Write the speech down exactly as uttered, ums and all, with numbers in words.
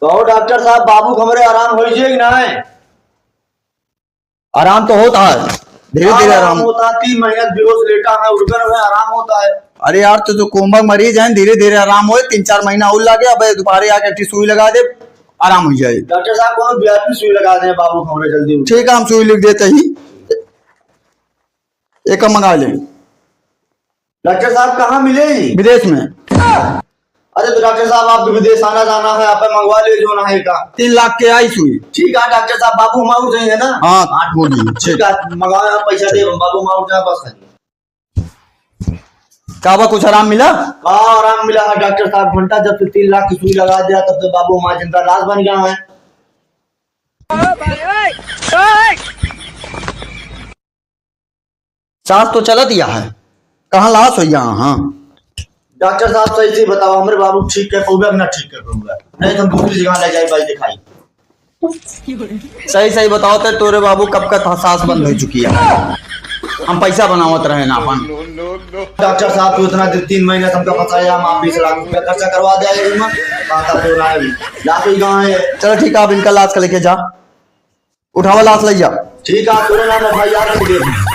तो डॉक्टर साहब, बाबू क हमरे आराम होइ जाए कि नाहीं? आराम तो होता है, धीरे धीरे आराम आराम होता है। तीन महीना बेहोश लेटा है, उठबे न होए, आराम होता है। अरे यार, तो जो कोमा क मरीज है, धीरे धीरे आराम होए, तीन चार महीना और लागे। अब दोबारा आके अच्छी सुई लगा दे, आराम हो जाए। डॉक्टर साहब, कौनो व्यापी सुई लगा दे बाबू क हमरे, जल्दी उठ। ठीक है, हम सुई लिख देते ही, एक मंगा ले। डॉक्टर साहब, कहाँ मिले? विदेश में। अरे तो डॉक्टर साहब, आपके विदेश आना जाना है, आप मंगवा ले जो ना है का। तीन लाख के आई सुई। ठीक है डॉक्टर साहब, बाबू हमार उठ जाए ना। हाँ, आठ बोली। ठीक है, मंगाओ यार, पैसा दे, बाबू हमार उठ जाए, बस है। का बा, कुछ आराम मिला? हाँ, आराम मिला है डॉक्टर साहब, घंटा जब से तीन लाख की सुई लगा दिया, तब से बाबू हमार जिंदा लाश बन गया है। सांस तो चलत या है, कहाँ लाश हो यहाँ? हाँ। डॉक्टर साहब, सही से बताओ, हमरे बाबू ठीक कर पाऊंगा कि ना ठीक कर पाऊंगा? नहीं तो हम दूसरी जगह ले जाए भाई दिखाई। सही सही बताओ तो तोरे बाबू कब का था सांस बंद हो चुकी है, हम पैसा बनावत रहे ना अपन। डॉक्टर साहब, तू इतना दिन, तीन महीना से हमका फंसाया, हम आप बीस लाख रुपया खर्चा करवा दे रहे हैं, बात तो रहा है, लाश ही कहाँ है? चलो ठीक है, अब इनका लाश का लेके जा, उठावा लाश ले जा। ठीक है, तोरे नाम एफ आई आर लिख दे।